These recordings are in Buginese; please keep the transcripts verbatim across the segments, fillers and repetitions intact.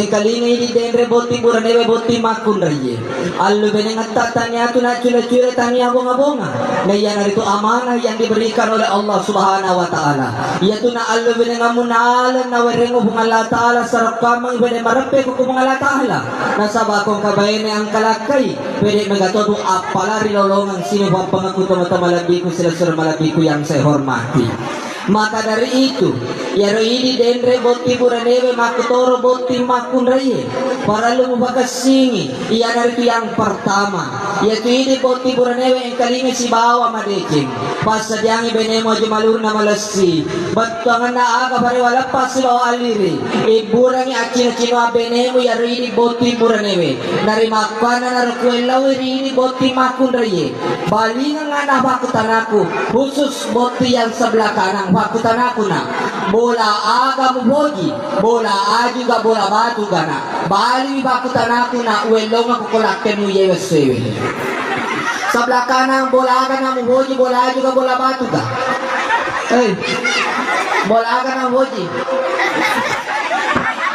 Engkalinga idi denre botting buranewe botting makkunraie. Allubenengetta taniatu naccule-cule tania bonga-bonga. Naiyanaritu amanah yang diberikan oleh Allah Subhanahu wa Ta'ala. Iyatu na allubenengammu naleng nawerengngu Puang Allah Ta'ala, sarekkuammengngi bene mareppe ku Puang Allah Ta'ala. Nasaba ko engka baine engka lakkai, pede megatodu appala ri lolongeng sini pappangakku toma-toma malebbiku, silessureng malebbiku yang saya hormati. Maka dari itu, iyaro idi denre botting buranewe makkutoro botting makkunraie, parellu mupakessingi, iyanaritu yang pertama, iyatu idi botting buranewe engkalinga sibawa madeceng, passadiangi benemu aju maluru na malessi, bettuangenna aga parewa leppa sibawa alliri, ibburangi accino-cinoa benemu iyaro idi botting buranewe, narimakkuannanaro kuellaui ri idi botting makkunraie. Balingeng ana pakkutanaku, khusus botting yang sebelah kanan, pakkutanaku na, bola aga mupoji, bola aju ga bola batu ga na? Bali pakkutanaku na, uellongako ko lakkemu iye wessewe. Sebelah kanan, bola aga na mupoji, bola aju ga bola batu ga? Eh, bola aga na mupoji?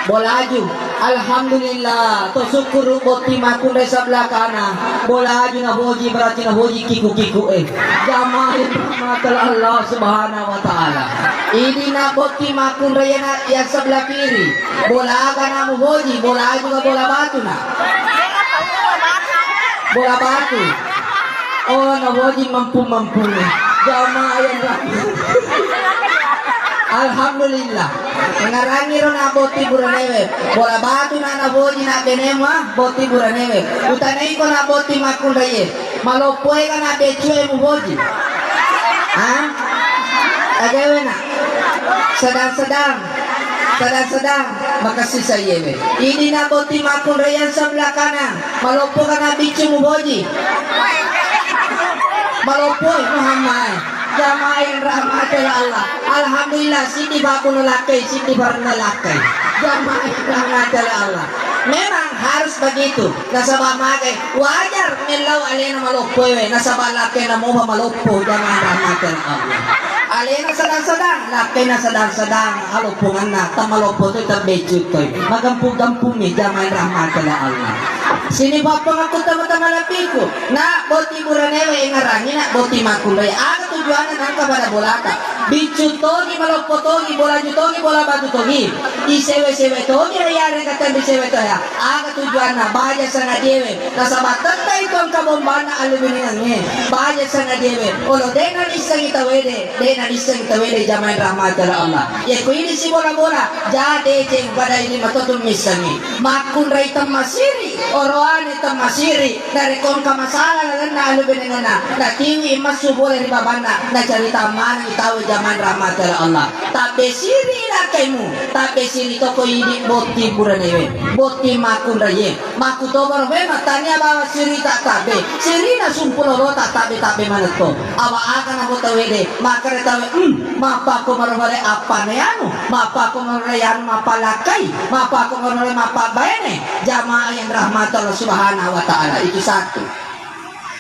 Bola aju. Alhamdulillah, to sukkuru botting makkunrai sebelah kanan. Bola aju napoji, berarti napoji kiku-kiku, eh. Jamaah yang dirahmati Allah Subhanahu wa Ta'ala. Idi na botting makkunrai yang, yang sebelah kiri. Bola aga na mupoji, bola aju ga bola batu na? Bola batu. Oh, napoji mampu-mampu. Jamaah yang dirahmati. Alhamdulillah. Engngarangiro na botting buranewe. Bola batu na napoji na benemu, ah, botting buranewe. Utanaiko na botting makkunraie. Maloppoe ga na beccue mupoji? Ah? Agewe na? Sedang-sedang. Sedang-sedang. Makessing sayewe. Idi na botting makkunrai yang sebelah kanan. Maloppo ga na biccu mupoji? Maloppo, Muhammad. Jamaah yang dirahmati Allah. Alhamdulillah, siddi babuno lakkai, siddi barenna lakkai. Jamaah yang dirahmati Allah. Memang harus begitu. Nasaba magai, wajar mellau alena maloppoewe, nasaba lakkaina mopa maloppo, jamaah yang dirahmati Allah. Alena sedang-sedang, lakkaina sedang-sedang, aloppongenna, tamaloppo toi, tabbeccu toi. Magampung-gampungmi, jamaah yang dirahmati Allah. Sini pappangakku tama-tama malebbiku. Na botting buranewe engngarangi na botting makkunrai. Aga tujuanna nangka pada bolata? Biccu togi, maloppo togi, bola aju togi, bola batu togi. Isewe-sewe togi, iyarega tenri sewe toya. Aga tujuanna? Baja sangadiewe. Nasaba tettai tu engka bombanna allubenengengnge. Baja sangadiewe. Olo de' nanissengi tawede, de' nanissengi tawede, jamaah yang dirahmati Allah. Yekko idi sibola-bola, ja deceng pada idi matotu missengi. Makkunrai temmasiri, oroane temmasiri, narekko engka masalah lalenna allubenengenna, natiwi massu bola ri babanna, nacarita manengi tau, jamaah yang dirahmati Allah. Tabbesiri lakkaimu, tabbesiri toko idi botting buranewe, botting makkunraie. Makkutobaro memang tania bawang sirita tabbe, sirina sumpulorota tabbe-tabbe manetto. Awa aga namo tawede, makkeda tawe, hmm, mappakko marore appane anu, mappakko marore anu mappalakkai, mappakko marore mappabaene, jamaah yang dirahmati Allah Subhanahu wa Ta'ala. Itu satu.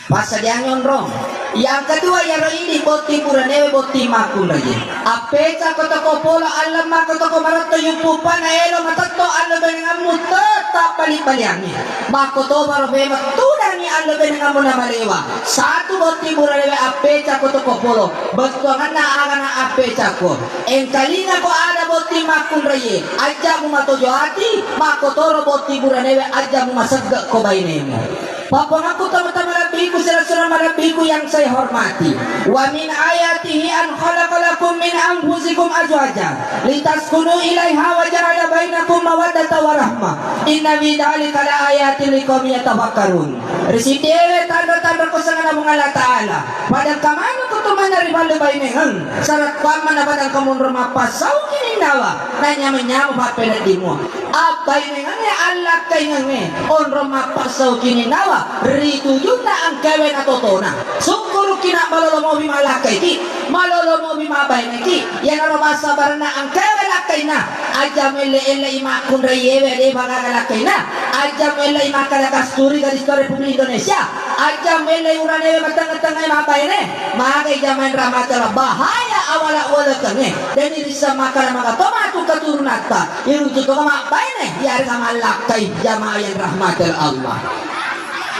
Passadiang onrong. Yang kedua, iyaro idi botting buranewe botting makkunraie. Appecakko toko polo, allemmako toko maretto, yuppu pana elo matetto allubenengammu, tetap bali-baliangi. Makkotobaro memang tudangi allubenengammu namalewa. Satu botting buranewe appecakko toko polo. Bettuangenna agana appecakko. Engkalingako ada botting makkunraie. Ajja mumatojo ati, makkotoro botting buranewe ajja mumasegge ko bainemu. Pappangakku tama-tama malebbiku, sila-sila malebbiku yang saya hormati. Wa min ayatihi an khalaqa lakum min anfusikum azwaja litaskunu ilaiha wa ja'ala bainakum mawaddata wa rahmah. Inna fi dzalika la ayatin liqaumin yatafakkarun. Ri siddewe tanra-tanra ko sangana Puang Allah Ta'ala. Pada kamana ko tu mana ri balle bainengeng. Sarat pamana pada kamunro mappassau kininnawa. Nanyama-nyama pappeneddimua. Abbainengengnge allakkaingengnge onrong mappassau kininnawa ri tujunna engkawe na totona. Sukkuruki na malolo mopi mallakkaiki, malolo mopi mabbaineki. Iyanaro massabarenna engkawe lakkainna. Aja muelle-ellei makkunraiewe depa gaga lakkainna. Aja muellei makkada kasturi gadis to Republik Indonesia. Ajang mele uranewe matengeng-tengeng mabbaine, magai jamaah rahmatullah, bahaya awala walekengnge. Deni risseng makkeda maga to matu keturunatta, iruntu to mabbaine, yarega mallakkai jamaah yang rahmatullah Allah.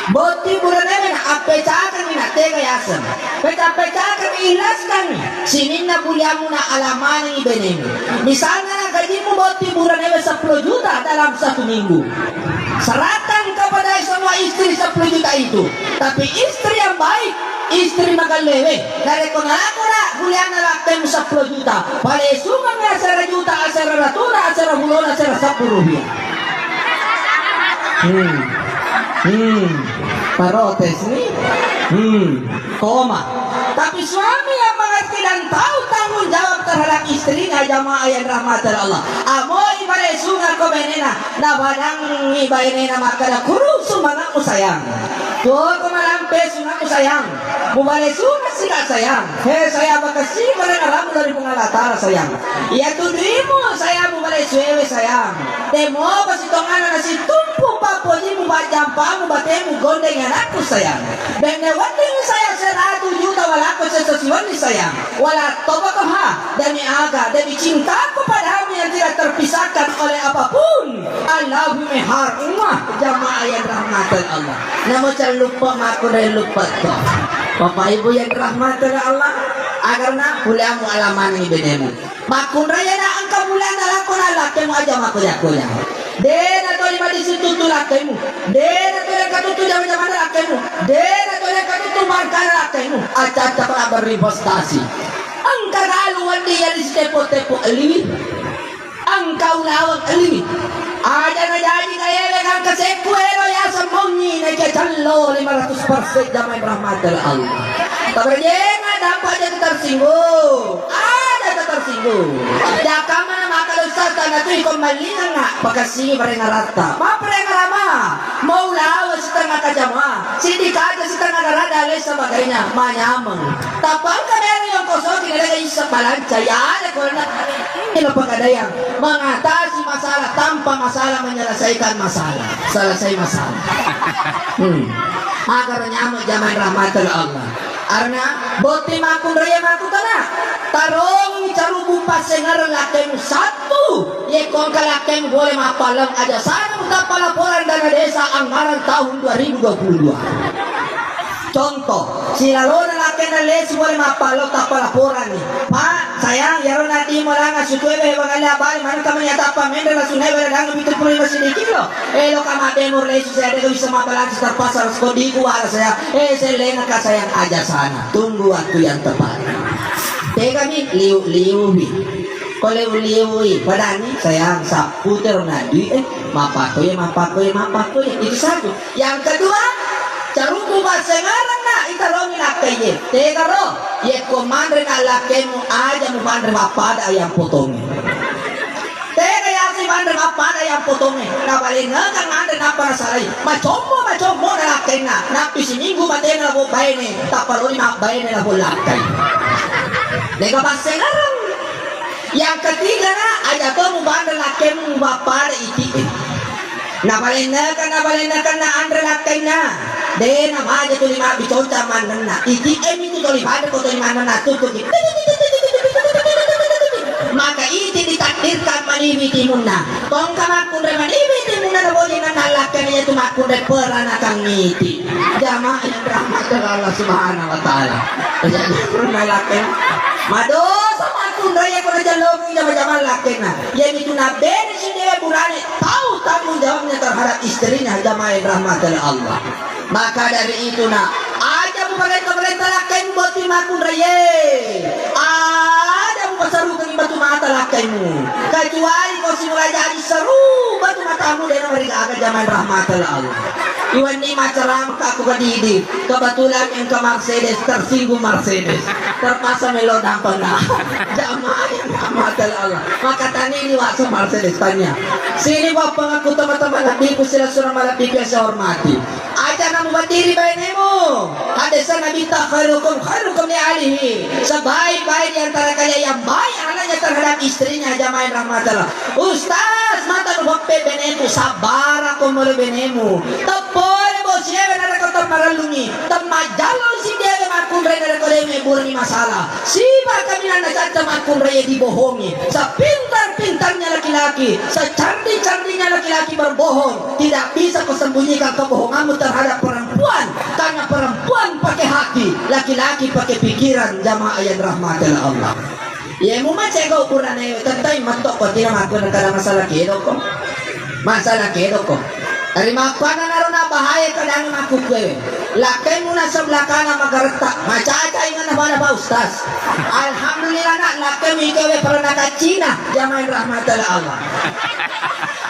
Botting buranewe na appecakengngi na tega yaseng. Peca-pecakengngi, ikhlaskangngi sininna kuliahmu na alamanengngi benemu. Misalnya na gajimu botting buranewe sepuluh juta dalam satu minggu. Serahkan kepada semua istri sepuluh juta itu. Tapi istri yang baik, istri magellewe. Narekko nalakona kuliahna lakkemu sepuluh juta, palesungeng asera juta, asera ratuna, asera pulona, asera seppulo rupiah. Hmm. Hmm. Protes nih. Hmm. Koma. Tapi suami yang mengerti dan tahu tanggung jawab terhadap istrinya, jamaah yang rahmati Allah. Amoi palesungeng ko benena, nabadangngi bainena makkeda, "Kuru sumange'mu sayang. Tuoko malampe sumange'mu sayang. Mubale sunga sika sayang. He sayang, makessing bareng aramu dari Puang Allah Ta'ala sayang. Iya tudrimu sayang, mubale suewe sayang. Demo pasitonganna nasitumpu pappojimu, pajjampamu, batemu, gondeng anakku sayang. Benne wedding sayang seratu juta walakko sesa siwenni sayang. Wala topako ha, demi aga, demi cintaku padamu yang tidak terpisahkan oleh apapun." Allahumma har umma, jamaah yang rahmati Allah. Namo callupa makkunrai luppa to. Bapak Ibu yang rahmati Allah, agarna kuliahmu alamanengngi benemu. Makkunrai na engka bulanna lakona lakkemu aja makkoja-koja. Dena toli madisututtu lakkemu. Dena toli engka tuttu jama-jamana lakkemu. Dena toli engka tuttu markana lakkemu. Acca-acca pala berinvestasi. Engka galu wedding yali sitepo-tepo liwi. Engka ulaweng elli. Aja najaji gaewe gangka sekku ero yaseng mongi naike cello lima ratus persen jamaah rahmatil Allah. Tabarjenga dampa aja tersinggung. Aja tersinggung. Jakamana maka ustaz tanah tu iko malinga pakasini bareng rata. Mapreng rama. Mau lawa setengah kajama. Sidi kaja setengah garada lain sebagainya. Manyameng. Tappa engka melo yang kosong tidak ada isa balanca ya ada korona. Ini lo pegadaian mengatasi masalah tanpa masalah menyelesaikan masalah. Selesai masalah. Hmm. Agar nyamuk zaman rahmatul Allah. Karena boti makun raya makutana. Tarong carubu pasengar lakem satu. Ye kongka lakem boleh mapalem aja sana utapa laporan dana desa anggaran tahun dua ribu dua puluh dua. Contoh, silalona lakkainna lesi pole mappallo tappa laporanni. Pak, sayang, iyaro naddi molanga sukue we bangalle abali maneng kamani atappa menre la sunai we ladang pitu puluh lima siddi kilo. Elo ka mabbemur lesu saya dega bisa mabbalansi terpaksa resko diku wala saya. Eh, selenga ka sayang aja sana. Tunggu waktu yang tepat. Tegami liu-liu wi. Ko liu-liu wi. Padani sayang sappu tero naddi. Eh, mapakko ya, mapakko ya, mapakko ya. Itu satu. Yang kedua, caruku bassengarenna italongi lakkaiye. Tegaro, yekko manre na lakkaimu aja mupanre mappada ayam potongnge. Tega yasi manre mappada ayam potongnge. Nabalengekang anre nappa nasalai. Macommo, macommo na lakkainna. Nappi siminggu matena labo baine. Tappa loni mabbaine labo lakkai. Tega bassengareng. Yang ketiga na, aja to mupanre lakkaimu mappada iti'e. Nabalennekeng, nabalennekeng na anre lakkainna. De namaja tuli mabbiconca mannenna. Iti emi tu tuli pada ko tuli mannenna tuttuki. Maka iti ditakdirkan maniwi timunna. Tongka makkunre maniwi timunna na boli nanna lakkainna yatu makkunre peranakang iti. Jamaah yang rahmati Allah Subhanahu wa Ta'ala. Jadi pernah lakkainna. Madosa makkunre ya ko najallomi jama-jama lakkainna. Yamitu nabbene sidewe burane tau tanggung jawabnya terhadap istrinya jamaah yang rahmati Allah. Maka dari itu na, aja muparenta-parenta lakkaimu botting makkunraie. Aja mupasarukengi batu mata lakkaimu. Kecuali ko simula jadi seru batu matamu dena marigaga jamaah yang rahmati Allah. Iwenni maceramah ka aku kedidi. Kebetulan engka Mercedes, tersinggung Mercedes. Terpaksa melo dampeng na. Jamaah yang rahmati Allah. Maka tani ini waktu Mercedes tanya. Sini bapak aku teman-teman nabiku sila surah malabbiku yang saya hormati. Aja namu berdiri bainemu. Hadis Nabi ta khairukum khairukum li ahlihi. Sebaik-baik di antara kalian yang baik anaknya terhadap istrinya jamaah yang rahmati Allah. Ustaz, mata nu beppe beneku, sabbara ko mole benemu. Teppole bosi ewe naraka temmarellungi, temmajallo sidewe makkunrai narekko de mebburani masalah. Sipa kaminang nacacca makkunrai dibohongi. Sepintar-pintarnya laki-laki, secantik-cantiknya laki-laki berbohong, tidak bisa kau sembunyikan kebohonganmu terhadap perempuan, karena perempuan pakai hati, laki-laki pakai pikiran, jamaah yang dirahmati oleh Allah. Iye mumacego burane tettai metto ko tina makkuna kada masalah kedoko. Masalah kedoko. Rimakkuannanaro na bahaya kadanna makkukkuewe. Lakkaimu na sebelah kanan magaretta. Macaca inganna pada Pak Ustaz. Alhamdulillah nak lakkaimu ikewe pernah kacina. Jamaah rahmatullah Allah.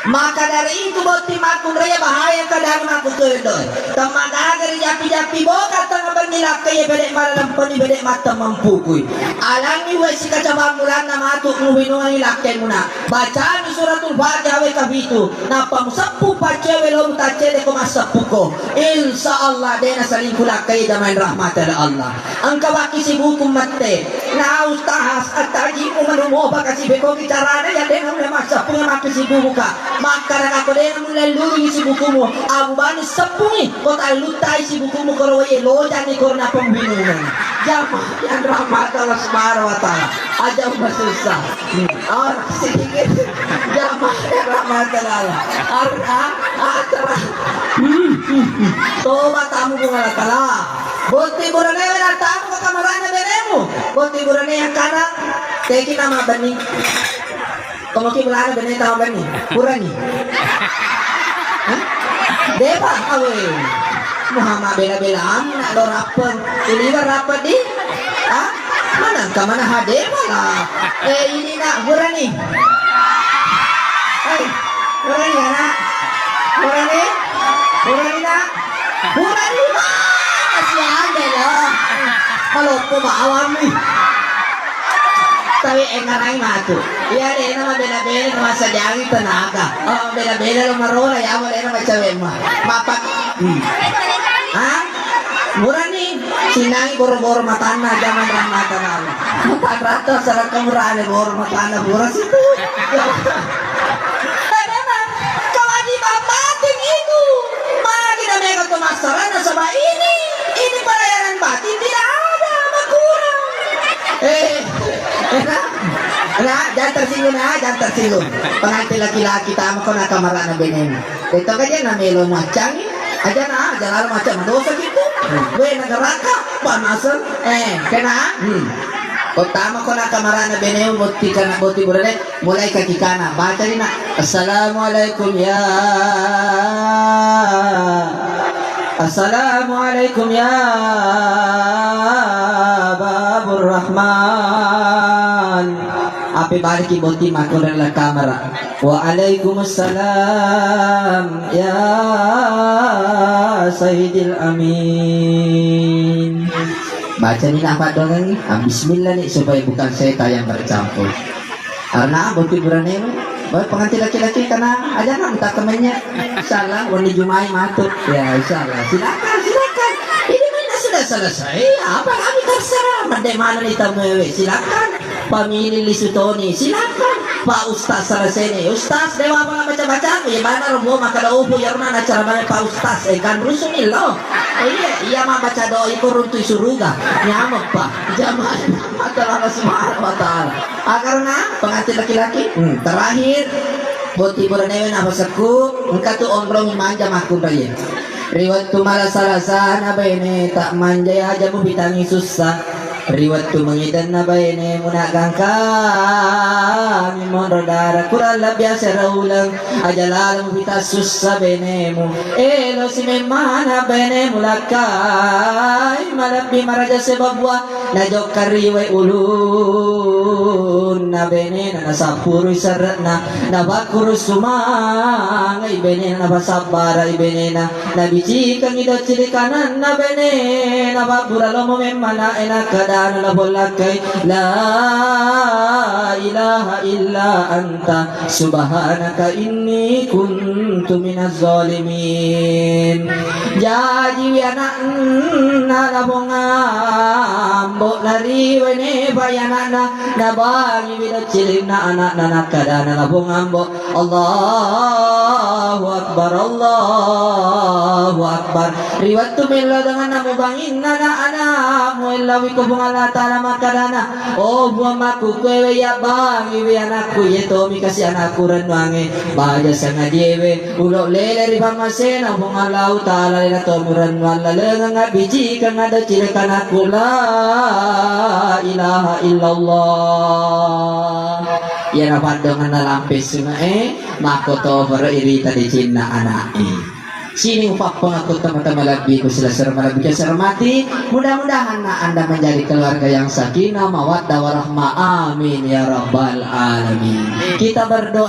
Maka dari itu botting makkunraie bahaya kadanna makkukkuewe doe. Temmagaga ri jappi-jappi boka tengah benni lakkaie pede mala lempeni pede mattemmeng pukui. Alangi wae sikacabang mulanna matu muhinungangi lakkaimuna. Bacani suratul Fatihah wae kapitu. Nappa museppu paccewe lo mutaccede ko masseppuko. Insya Allah dena salingku lakkaie jamain rahmati Allah. Engka wakkisibuku mette. Na Ustaz, attajimu manu mopa kasi bekoki carana ya dena ulle massappunga makkisibuka. Makkadaka ko dena mulle lurungi sibukumu, Abu Bani seppungi, ko talluttai sibukumu koro wae lojani koro nappa muhinungang. Jamaah yang rahmat Allah Subhanahu wa Ta'ala. Aja masussa. Hmm. Oh, sedikit. Jamaah yang rahmat Allah. Ar-, ah, ah, terang. Hmm, hmm, hmm. Toba tamu bunga Allah Ta'ala. Botting buranewe na tamu ke kamarana benemu. Botting burane yang kana. Teki nama bening. Komoki mulana bene tama bening. Burani. Hah? Depa awe. Muhammad bela-bela anak lo rapeng. Ini kan rapet di. Hah? Mana ke mana hadepa lah. Eh, ini nak burani. Hei, burani anak. Burani. Burani nak. Burani mah. Masih ada loh. Kalau aku bawang nih. Tapi engarai matu. Iya deh nama bela-bela nama sajangi tenaga. Oh, bela-bela lo marola ya mau deh nama cewek mah. Mapak. Hmm. Hah? Burani, sinangi boro-boro matanna, jangan rahmatan Allah. Matanrata sarakka burane boro matanna pura situ. Eh, memang kewajiban batin itu. Magi na mega to massarana saba ini, ini pelayanan batin tidak ada, makurang. Eh, eh, nah, nah, jangan tersinggung, nah, jangan tersinggung. Pengantin laki-laki tamu kau nak kamarana benemu. Itu aja na melo macang. Aja na, aja lalo macam dosa gitu. Gue negara kah? Panas. Eh, kena. Hmm. Pertama kau nak kamarana benemu boti kana boti burane, mulai kaki kana. Baca ni nak. Assalamualaikum ya. Assalamualaikum ya Babur Rahman. Ape balik boti makon dalam kamar. Waalaikumsalam ya Sayyidil Amin. Baca ni nak padongan ni. Ah, bismillah ni supaya bukan setan yang bercampur. Karena boti burane, baik pengantin laki-laki karena aja nak minta temennya. Insyaallah, wani Jumai matu. Ya, insyaallah. Silakan, silakan. Ini mana sudah selesai. Apa kami terserah. Mende mana ni tamu ewe. Silakan. Pamili lisu toni, silakan. Pak Ustaz salasene. Ustaz, dewa apa baca-baca? Iya, mana robo maka da upu ya rumah acara mana Pak Ustaz. Eh, kan rusun lo. Oh iya, iya mah baca doa itu runtuh suruga. Nyamuk, Pak. Jamaah rahmat Allah Subhanahu wa Ta'ala. Ah, karena pengantin laki-laki, hmm, terakhir, boti buranewe na pasekku, engka tu onrong manja makkunraie. Ri wettu malasa-lasana baine, tak manjai aja mupitangi sussa. Ri wettu mengidenna baine, munagangkami monro dara, kurang lebbi asera uleng, aja lalo mupita sussa bainemu. Elo si memmana bainemu lakkai, malebbi maraja sebab buah, najokka riwe ulunna bainena, nasappurui serre'na, napakkuru sumangai bainena, napasabbarai bainena. Nabicikangngi doccili kananna bainena, pabbura lomo memmanae, nakkadana lapollakkai, "La ilaha illa anta, subhanaka inni kuntu minaz zalimin." Jajiwi ana'na Lapong Ambo, nariwe nepai ana'na, nabangiwi doccilinna ana'na, nakkadana Lapong Ambo, "Allahu Akbar." Allahu Akbar. Ri wettu mellau dengan namu banginna na anakmu, ellawi ko Puang Allah Ta'ala makkadana, "Oh Puang, makkukkuewe iyabbangiwi anakku, iye tomi kasi anakku rennuangnge, baja sangadiewe, ulo lele ri pammasena Puang Allahu Ta'ala, lena tomi rennuang lalengeng abbicikeng adecilek anakku." La ilaha illallah. Iyana paddongenna lampe sunge, makkotoparo irita decenna ana'e. Sining upappengakku teman-teman malebbiku silessureng malebbiku silessureng mati. Mudah-mudahan na anda menjadi keluarga yang sakinah, mawaddah, warahmah. Amin ya rabbal alamin. Kita berdoa